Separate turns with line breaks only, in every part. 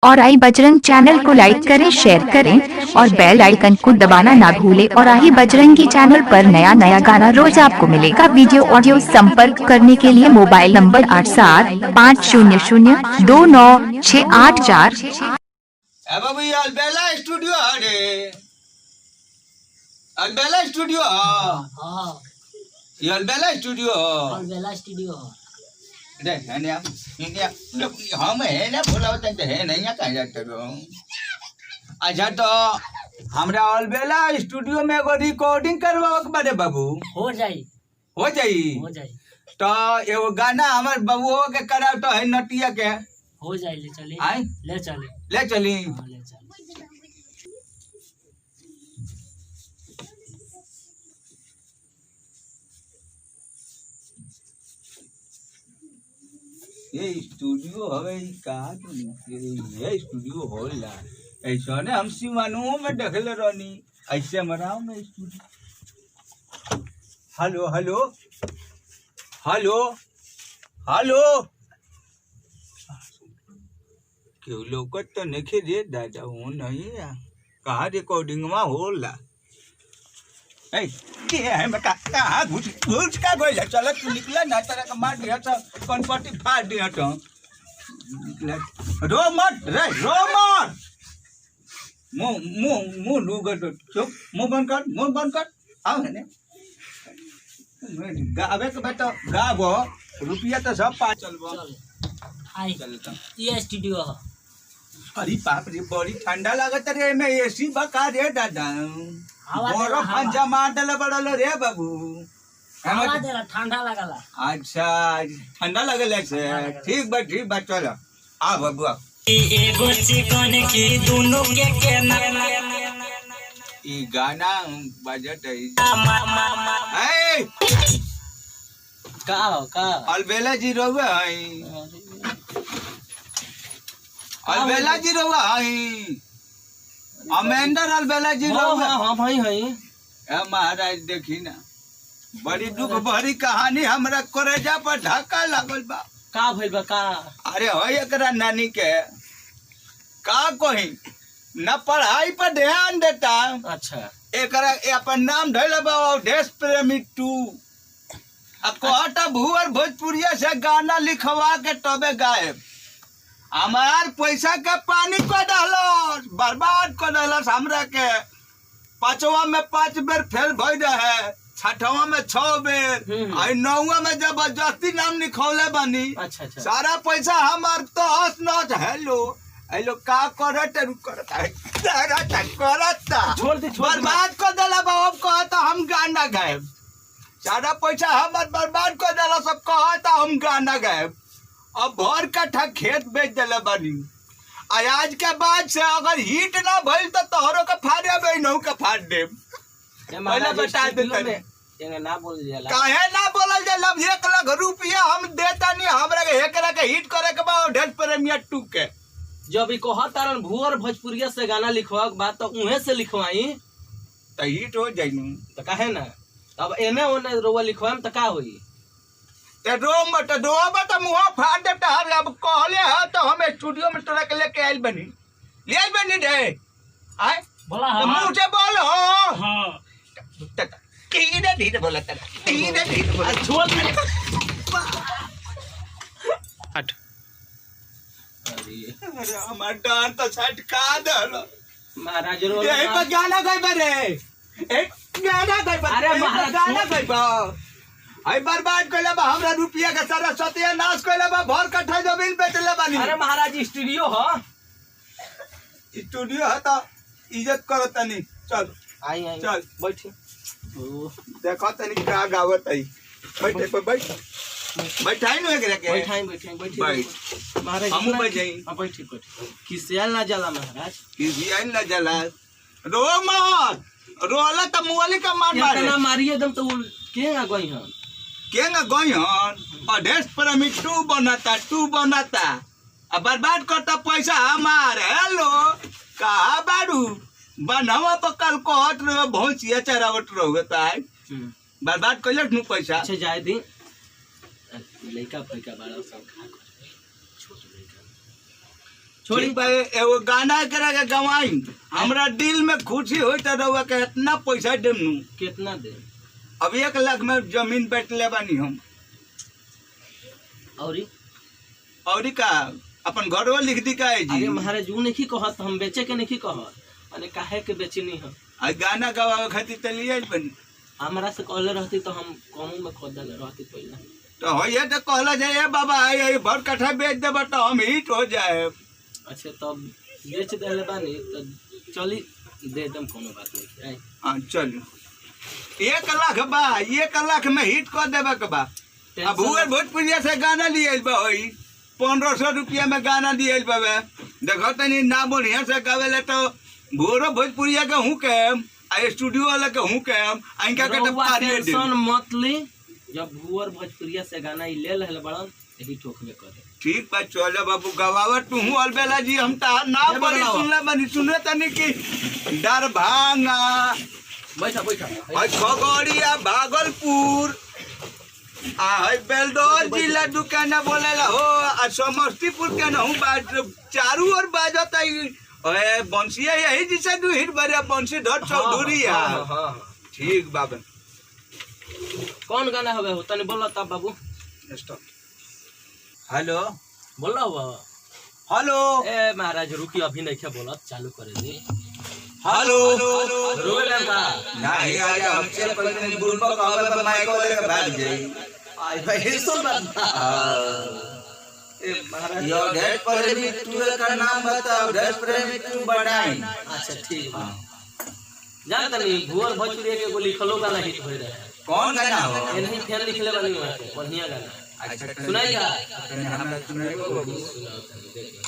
और आई बजरंग चैनल को लाइक करें, शेयर करें और बेल आइकन को दबाना ना भूलें। और आई बजरंगी चैनल पर नया नया गाना रोज आपको मिलेगा। वीडियो ऑडियो संपर्क करने के लिए मोबाइल नंबर 8750029684।
ए बाबू, ये अलबेला स्टूडियो है रे, अलबेला स्टूडियो है।
हाँ।
ये अलबेला स्टूडियो है।
अलबेला स्टूडियो।
रे है ना, इंडिया हम है ना, बोला होता है नहीं, यहाँ कहीं जाते हो। अच्छा, तो हमरा अलबेला स्टूडियो में एगो रिकॉर्डिंग करवावे के बारे बाबू।
हो जाई।
हो जाई?
हो जाई।
तो एगो गाना हमर बबुओ के कराव तो है, नटिया के।
हो जाई, ले चले।
आए?
ले चले।
ले चली।
हाँ, ले चले।
ये स्टूडियो हवे, ई कहाँ के ये स्टूडियो होला? ऐसा ने हम सिवानो में देखले रहनी, ऐसे हमारा में studio. Hello hello hello hello, केहू लौकत तो नइखे रे दादा। वो नहीं है कहाँ रिकॉर्डिंग में होला? ए के है मैं कहाँ घुस घुस का गइल? चल तू निकला ना, तारा के मार दिया तो कनपट्टी फाड़ दिया तो निकला। रो मत रे, रो मत। मुंह मुंह मुंह लूग तो चुप, मुंह बंद कर, मुंह बंद कर। आओ है ने गावे के बेटा, गाबो रुपया तो सब पा चलबो।
चल आई।
चलता।
ये स्टूडियो है।
अरे बाप रे, बड़ी ठंडा लागत रे, में एसी बका रे दादा।
हवा देला,
बरफ
हवा।
जमा देले बड़ल रे बाबू।
हवा देला, ठंडा लगला।
अच्छा, ठंडा लगल है से।
ठंडा लगल।
ठीक बा, ठीक बा, चलो आ बाबू आ।
एगो चिकन की दोनों के केना।
ई गाना बजत है। ए
का हो का?
अलबेला जी रहुआ हई, अलबेला जी रहुआ हई, अमेंदर अलबेला जी रहुआ।
हाँ भाई हई।
ए महाराज, देखी ना, बड़ी दुख भरी कहानी, हमरा करेजा पर धक्का लागल बा।
का भइल बा का?
अरे हो, एकरा नानी के का कही न, पढ़ाई पर ध्यान देता।
अच्छा।
एकरा ए अपन नाम धैले बा देश प्रेमी टू, आ कहता भूअर भोजपुरिया से गाना लिखवा के तबे गायब। हमार पैसा के पानी कर दहलस, बर्बाद कर दहलस हमरा के। पांचवा में 5 बेर फेल भइल रहे, छठवा में 6 बेर,
हम्म।
आ नौवा में जबरदस्ती नाम लिखौले बानी।
अच्छा अच्छा।
सारा पैसा हमार तो हस नच। हेलो हेलो, का करत करत करत करत?
छोड़ दे, छोड़ दे।
बर्बाद कर देला बा। अब कहता हम गाना गायब। सारा पैसा हमार बर्बाद कर देला सब, कहता हम गाना गायब। अब भर कट्ठा खेत बेच देले बानी। आ आज के बाद से अगर हिट ना भइल तो तोहरो के फाड़े बे, नहु के फाड़ देब। पहले बता दे तनी।
एंगे ना बोल जाला।
काहे ना बोलल जाला? 1 लाख रुपया हम देता नहीं हमरा के, एकरा के हिट करे के बा ढेर प्रेमिया टू के।
जब ई कहत तारन भूअर भोजपुरिया से गाना लिखवा के बाद तो उहे से लिखवाई।
तो हिट हो जाई।
तो काहे ना, अब एने ओने रोवा लिखवाम तो का होई?
ते रो मत, रो मत, मुंह फाड़ दे तहर। अब कहले है तो हम स्टूडियो में तोरा के लेके आइल बनी, ले आइल बनी रे आय।
बोला।
तो मुंह से बोल हो।
हाँ।
धीरे धीरे बोला तेरा, धीरे धीरे बोला।
छोड़ दे। अरे
अरे हमार डांट तो छटका दल।
महाराज रो।
यही पर गाना गइबा रे, ए गाना गइबा।
अरे
यही पर
महाराज,
गाना
छोड़।
गइबा। आई बर्बाद कइले बा हमरा रुपया के सारा सत्यानाश कइले बा। भर कट्ठा जमीन बेचले बानी।
अरे महाराज, स्टूडियो ह।
स्टूडियो है तो इज्जत करो तनी, चल।
आई आई।
चल।
बैठी।
देखो तनी का गावत है। बैठ पे बैठ, बैठाई नु एकरा के।
बैठाई बैठाई बैठी।
बैठ।
महाराज।
हमहू बैठ जाई।
हां, बैठी बैठी, किसियल ना जाला महाराज।
किसी आई ना जला, रो मत, रोला त मुअली का मार मारे।
इतना मारिए एकदम तो उ के आ गई हन?
केंगा गई हन? अधेश प्रेमी टू बनाता, टू बनाता आ बर्बाद करता पैसा हमार। हेलो, कहा बारू बनवा पर कल कहत रहो भौंसिया चरावत रहो तो आए बर्बाद कैलक नु पैसा।
अच्छा, जाए दी, लइका फइका बड़ा सब खा कर, छोट लइका। छोड़ी।
ठीक बा, एगो गाना करा के गवाई, हमरा दिल में खुशी होई त रउआ के इतना पैसा देम नु।
कितना दे?
अब 1 लाख में जमीन बेचले बानी हम।
औरी?
और का अपन घरवा लिख दी का है जी?
अरे महाराज, ऊ नहीं कहत, हम बेचे के नहीं कहत, अरे काहे के बेचनी है?
आ गाना गवावे खातिर त लिए बनी।
हमरा से कहले रहती तो हम कमो में खोद देले रहती पहले।
तो होइए तो कहला जाए बाबा, आई आई भर कट्ठा बेच देब तो हम हिट हो जाए।
अच्छा, तब बेच देले बानी तो चली they them, कोनो बात नहीं आई।
हाँ चलू, 1 लाख बा, 1 लाख में हिट कर देवे के बा। अब हुए भोजपुरिया से गाना लिए बा, होई 1500 रुपया में गाना दिए बाबे। देखो तनी ना बढ़िया से गावेले तो भोरो भोजपुरिया के हूँ के आ स्टूडियो वाला के हूँ के आ इनका के तो
रउआ
पारिए दे।
टेंशन मत ली, जब भुअर भोजपुरिया से गाना ई ले रहल बड़न, यही ठोकबे करे।
ठीक बा, चलो बाबू, गवावत तू हूँ अलबेला जी, हम ता ना
ये
बड़ी
बदलावा।
सुनले बनी, सुने तनी कि दरभंगा
बैठा बैठा।
है खगड़िया भागलपुर आ है बेलदौर जिला दुकान बोलेला हो आ समस्तीपुर के नहू बाज, चारू ओर बाजत आई। ओए बंसिया यही जिसे दू हिट बरे बंसीधर चौधरी
हाँ,
है।
हाँ, हाँ।
ठीक बाबा।
कौन गाना हवे हो, तनी बोला तब बाबू।
स्टॉप। हेलो।
बोला हुआ।
हेलो।
ए महाराज, रुकी, अभी नहीं क्या बोलत, चालू करे दी।
हेलो।
रोवे ना का?
नहीं आज हमसे पहले बुलबक कहबे पे माइक लेके भाग जाई।
आई भाई, सुन बात बा। ए महाराज।
यो ढेर प्रेमी तू का नाम बताओ, ढेर प्रेमी तू बनाई।
अच्छा ठीक बा, जान तनी भुअर भोजपुरिया के एगो लिखलो गाना हिट होई रहे।
कौन गाना हो?
एनही फेर लिखले बानी वहाँ के, बढ़िया गाना।
अच्छा।
सुनाई का?
तनी हमरा सुनाइबो बाबू।
सुनाओ तनी, देख लो।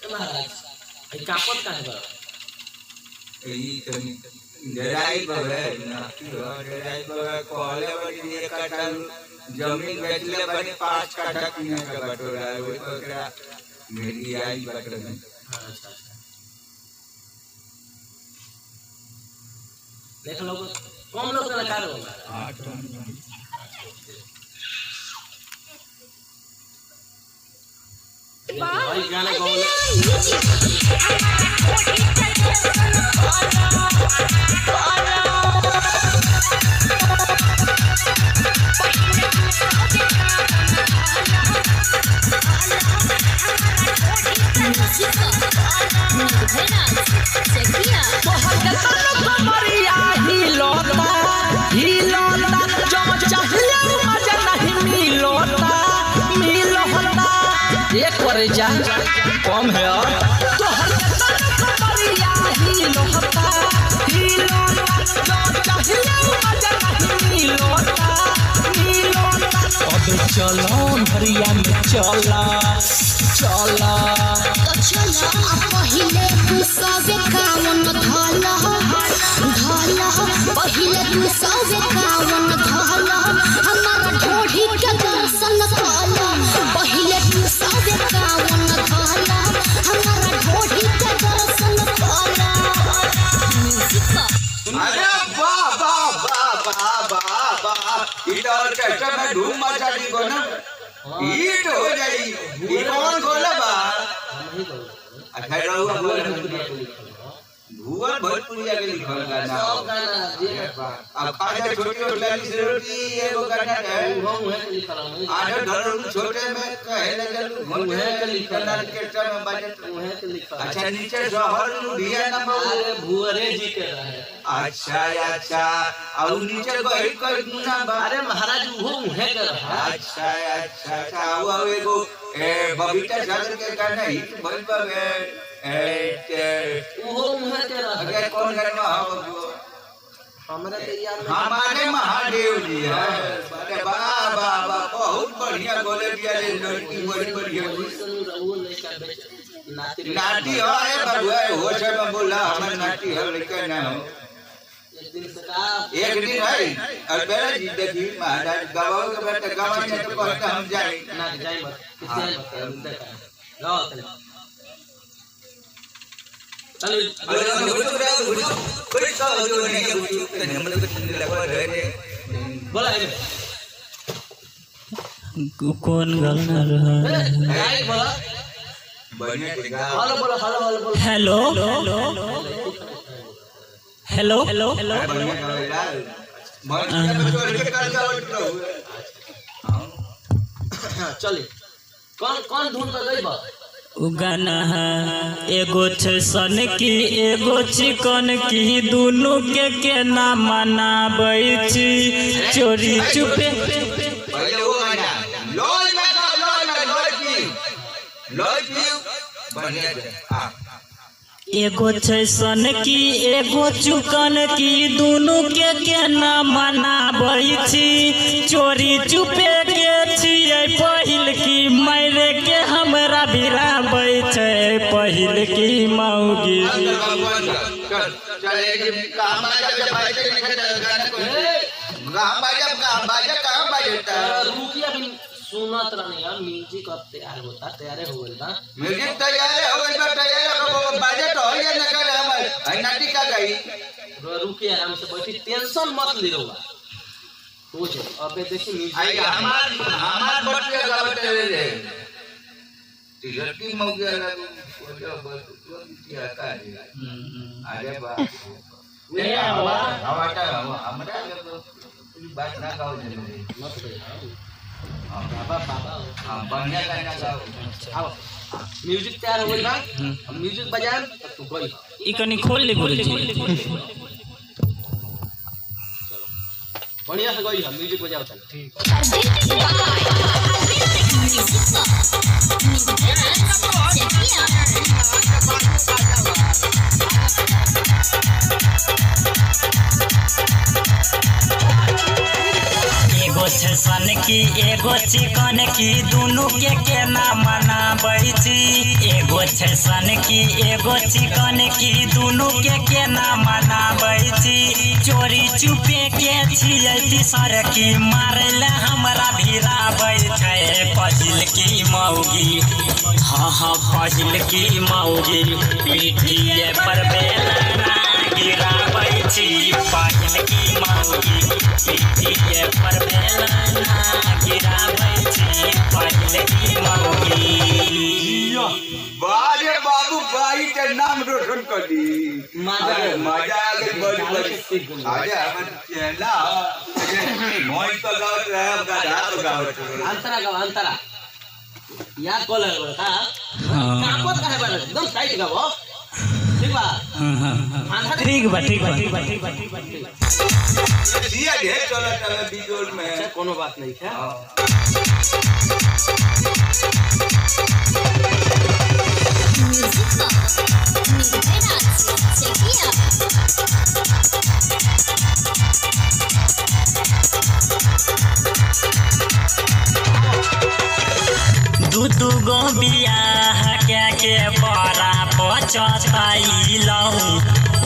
ए महाराज, आई कापत काहे बा?
ई तनी डराई बाबे नाती हो, डराई बाबे। कहले बड़ी 1 कट्ठा जमीन बेचले बनी, 5 कट्ठा किने के बटोरा है, ओइ ओकरा मेरी आई बटोरा।
हाँ, अच्छा अच्छा, देख लो, कम लोग कलाकार हो महाराज।
हां तो
भाई गाना गाओ।
कमरिया हिलोता हिलोता, जब चाहिए मजा नहीं मिलोता मिलोता। एक कर जा कम है और तोहर कमरिया हिलोता हिलोता, जब चाहिए मजा नहीं मिलोता मिलोता। अब चलो हरिया में चला चला।
पहिले तू सवे कावन धल धल, पहिले तू सवे कावन धल, हमारा ढोढ़ी के दर्शन कल। पहिले तू सवे कावन धल, हमारा ढोढ़ी के दर्शन कल।
अरे वाह वाह वाह वाह वाह वाह, ई तो ऑर्केस्ट्रा में धूम मचा दी को ना, हिट हो जाई। ई कौन बोला बा?
हम ही बोल।
अच्छा रहुआ बोल।
भोजपुरिया के लिखल हो।
भुवन भोजपुरिया के लिखल गाना
सब
हो।
गाना जे
अब खाजा छोटी रोटी से रोटी एगो गाना है।
उहो उहे के लिखल हम।
आठो धरो छोटे में कहे लगल
उहे के लिखल।
ऑर्केस्ट्रा में बजट।
उहे के लिखल।
अच्छा, नीचे शहर लुधिया ना बहु।
अरे भुअरे जी के रहे।
अच्छा अच्छा, और नीचे गई कोई गुना बा?
अरे महाराज, उहो उहे के रहे।
अच्छा अच्छा अच्छा, वो एगो ए बबीता सागर के गाना हिट भइल बा ए ए
उहो उहे के रहे।
अगर कौन गाना हो बबुआ?
हमरा तो याद नहीं।
हमारे महादेव जी है। अरे वाह वाह वाह, बहुत बढ़िया गोले दिया रे लड़की, बड़ी बढ़िया।
सुनू रहुओ लइका बेच नाती।
नाटी हो रे बबुआ, हो से में बोला हमर नाटी हो, लड़का ना हो।
एक दिन से का?
एक दिन है और बेरा जी, देखी महाराज, गवाओ के बेटा गवा नहीं तो कहते हम जाए।
ना जाई मत, किसी मत देखा, गाओ तले चलो। बोला है।
कौन गाना रहा?
गाइड बोला।
बढ़िया से गाओ।
हेलो बोला, हेलो हेलो बोला।
हेलो हेलो हेलो
बढ़िया गाओ यार। बढ़िया बच्चों के कर गाओ।
चले, कौन कौन धुन पर गई बा?
उ गाना है, एगो छै सन की एगो चिकन की, दुनू के केना मनाबै छी, चोरी चुपे।
पहले वो गाना लॉज में गाओ, लॉज में, लॉज पी, लॉज पी बढ़िया से। हां,
एगो छै सन की एगो चुकन की, दुनू के केना मनाबै छी, चोरी चुपे के छियै पहिल की, मारे के हमरा भिराबै छै पहिल की मौगी।
अंदर बाबू अंदर चल चल। एक काम बाजा जब बाजे नहीं खेता गाना को कहां बाजा, कहां बाजा, कहां बाजता?
रुकिया भी सुनत रहनी यार। म्यूजिक अब तैयार होता, तैयारे हो गइल बा।
म्यूजिक तैयार हो गइल बा, तैयार हो बाजे तो हो गया ना कर हमर है नाटी का गई।
रुकिए, आराम से बैठी, टेंशन मत ले रहुआ। हो जाए, अबे देखी म्यूजिक।
आई हमार हमार बट के गावत रे तिलकी मौके लग बस क्या का रे। अरे बाप रे, हमारा हमरा बात ना गाओ जल्दी।
मत कहिए बाबा, बाबा।
हां, बढ़िया गाना गाओ।
आओ, म्यूजिक तैयार हो गइल बा। अब म्यूजिक बजाएम तब तू गई।
ई कनी खोल ले गुरुजी।
बढ़िया से गई हम, म्यूजिक बजाओ चल। ठीक।
एगो छै सन की एगो चिकन की, दुनू के केना मनाबै छी, एगो छै सन की एगो चिकन की, दुनू के केना मनाबै छी, चोरी चुपे के छियै तीसर की, मारै लए हमरा भिराबै छै पहिल की मौगी। हाँ हाँ, पहिल की मौगी पीठिए पर बेलना गिराबै छी, पहिल की मौगी पीठिए पर बेलना गिराबै छी, पहिल की मौगी।
वाह रे बाबू भाई के नाम रोशन कर दी।
मजा
अरे
आ गई।
मजा आ गई बड़ी बड़ी।
सीख गई।
अरे हमर चेला मोई तो गावत रहे, अब गधा तो गावत रहे।
अंतरा गाओ, अंतरा याद कॉल है का? कापत काहे बा? एकदम टाइट गाओ, ठीक बा?
ठीक बा, ठीक बा, ठीक बा, ठीक बा, ठीक बा।
दिया ढेर चलत रहे बिजोल में।
अच्छा, कोनो बात नहीं है।
हाँ।
Music box Nirvenas Chakia.
दू दू गो बियाह के के बड़ा पचतैलहुँ,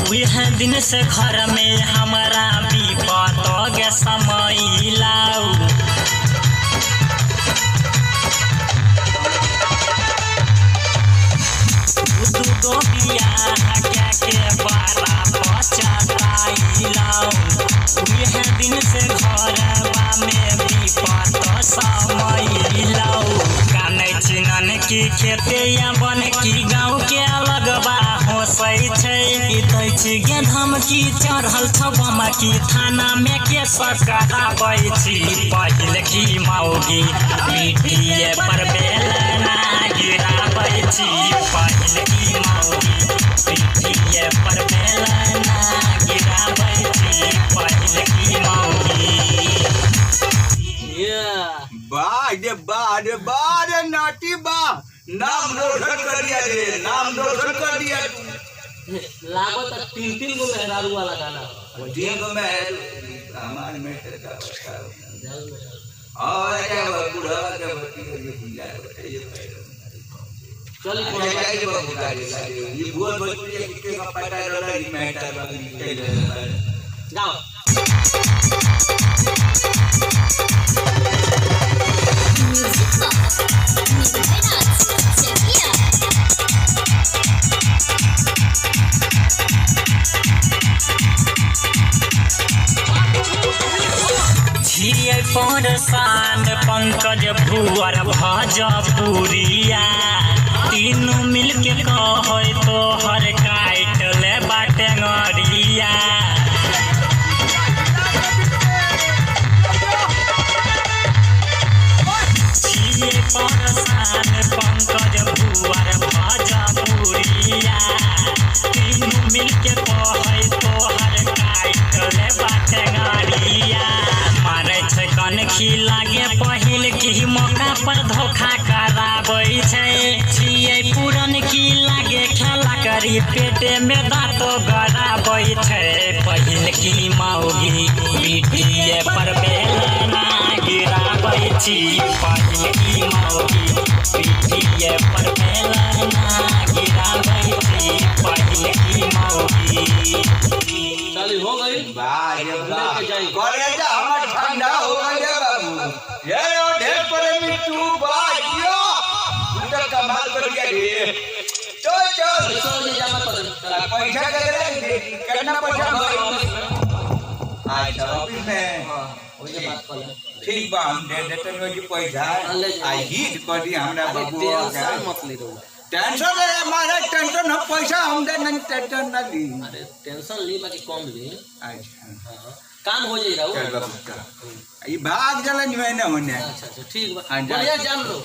उएह दिन से घर में हमरा विपत गे समैलहुँ। दू दू गो बियाह के के बड़ा पचतैलहुँ, उएह दिन से घरवा में विपत समैलहुँ। कानै छिनन की खेते या बन की गाँव के अलगबा होसै छै, दै छी गे धमकी चढ़ल छौ बमकी, थाना में केस कराबै छी पहिल की मौगी पीठिए पर बेलना गिराबै छी, पहिल की मौगी पीठिए पर बेलना गिराबै छी, पहिल की मौगी।
या
वाह रे वाह रे वाह रे नाटी वाह, नाम रोशन कर दिया रे, नाम रोशन कर दिया तू।
लागत तीन तीन गो मेहरारू वाला गाना।
तीन गो में हमारे में और क्या बूढ़ा के बच्ची के ये भूल जाए बताइए।
चल।
अच्छा जाइए बाबू गाड़ी ये बोल भोजपुरी के का पता रहला ई मैटर बाबू के
गाओ।
Music box Nirvenas Chakia.
छियै परेशान पंकज। भजपुरिया तीनू मिलके कहै तोहर काट ले बाटे ngरिया। छियै परसान पंकज भुअर भजपुरिया तीनू मिलके कहै तोहर काट ले बाटे ngरिया। मारै छै कनखी लागे पहिल की मौका पर धोखा कराबै छै। छियै पुरन की लागे खेला करी पेटे में दाँतो गराबै छै। पहिल की मौगी पीठिए पर बेलना गिराबै छी। पहिल की मौगी पीठिए पर बेलना गिराबै छी। पहिल की मौगी
चली हो गई।
वाह रे वाह।
लेके जाई।
कलेजा हमर ठंडा हो गइल रे बाबू। ये ओ ढेर पर मिट्टू बाजियो, तू तो कमाल कर दिया रे। चल चल।
पैसा हो जमा कर दे।
पैसा के दे, कितना पैसा भइल? अच्छा ऑफिस में।
हो जे बात कर ले।
ठीक बा, हम दे देते जी पैसा।
ले जाई।
आ हिट कर दी हमरा
अरे
बबुआ के।
टेंशन मत ले रहो।
टेंशन ले महाराज, टेंशन हम पैसा हम दे नहीं, टेंशन ना ली।
अरे टेंशन ली बाकी कम ली।
अच्छा
हाँ, काम हो जाई रहो।
चल बाबू चल, ई भाग जलन में ना होने।
अच्छा अच्छा ठीक बा।
हाँ, जा।
बढ़िया जाम लो।